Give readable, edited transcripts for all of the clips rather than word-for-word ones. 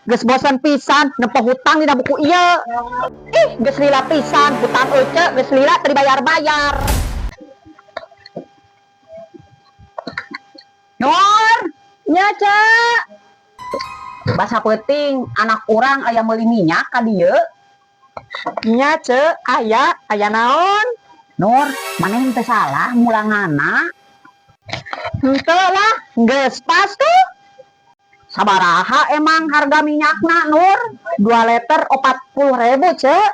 Geus bosan pisan nempo hutang dina buku ieu. Ih, geus lila pisan hutang ece, geus lila teu dibayar-bayar. Nur, Nya, Cek. Basa peuting anak urang aya meuli minyak ka dieu. Nya, Cek, aya, aya naon? Nur, maneh teu salah mulanganna? Henteu lah, geus pas tuh. Sabaraha emang harga minyakna, Nur? 2 liter 40.000, Cek.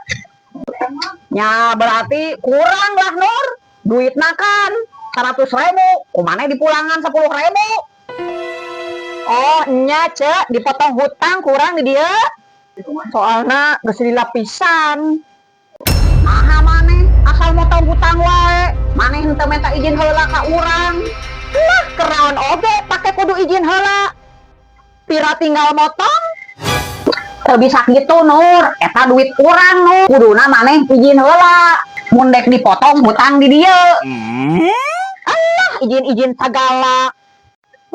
Ya berarti kurang lah, Nur. Duitna kan 100.000, kumaneh dipulangan 10.000. Oh, nya, Cek, dipotong hutang kurang di dieu. Soalna geus lila pisan. Naha maneh asal motong hutang wae. Maneh henteu minta izin heula ka urang. Lah, keraon oge pake kudu izin heula. Pira tinggal motong? Teu bisa gitu, Nur, eta duit urang, Nur. Kuduna maneh izin heula. Mun dek dipotong hutang di dieu. Alah, izin-izin segala.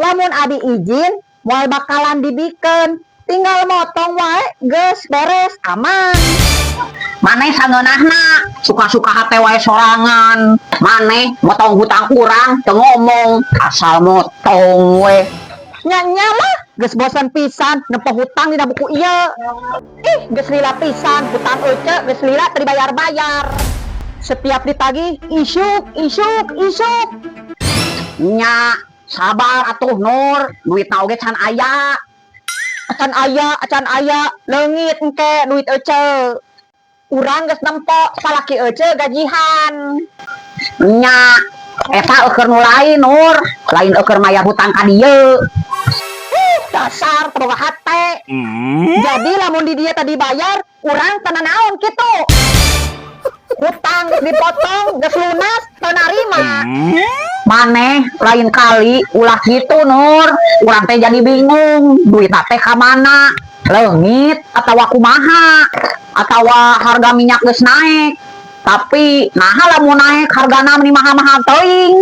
Lamun abi izin, moal bakalan dibikeun. Tinggal motong wae, geus beres, aman. Maneh sangeunahna suka-suka hate wae sorangan. Maneh motong hutang urang teu ngomong, asal motong we. Nya nya lah, geus bosan pisan nempo hutang dina buku ieu. Ih, geus lila pisan hutang ece, geus lila teu dibayar-bayar. Setiap ditagih, isuk, isuk, isuk. Nya, sabar atuh, Nur, duitna oge can aya. Acan aya, acan aya, leungit engke duit ece. Urang geus nempo salaki ece gajihan. Nya, eta eueuh nu lain, Nur, lain eueuh mayar hutang ka dieu. Dasar teu boga hate. Jadi lamun di dieu tadi bayar, urang teu nanaon kitu. Hutang geus dipotong, geus lunas, teu narima. Maneh lain kali ulah gitu, Nur. Urang teh jadi bingung, duit teh ka mana? Leungit atawa kumaha? Atawa harga minyak geus naik? Tapi naha lamun naik hargana meni mahal-mahal teuing.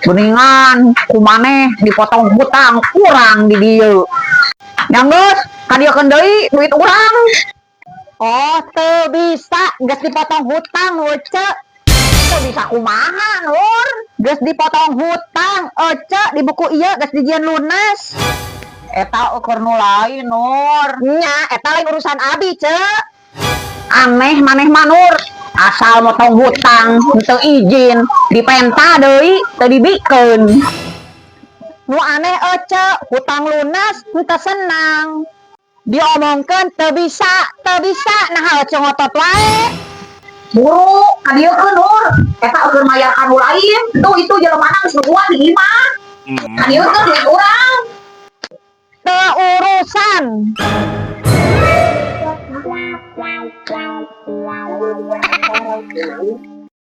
Mendingan ku maneh dipotong hutang urang di dieu. Nya geus, kadieukeun deui duit urang. Oh, teu bisa, geus dipotong hutang, Ece. Teu bisa kumaha, Nur? Geus dipotong hutang, Ece, di buku ieu geus dijieun lunas. Eta eueuh nu lain, Nur. Nya, eta lain urusan abi, Cek. Aneh maneh mah, Nur. Asal motong hutang, henteu izin, dipenta deui, teu dibikeun. Nu aneh ece, hutang lunas henteu senang. Diomongkeun teu bisa, teu bisa, nah ece ngotot wae. Buru, kadieukeun, Nur. Eta eueuh mayar ka nu lain. Tuh itu jelemana geus nungguan di imah. Kadieukeun duit urang. Teu urusan.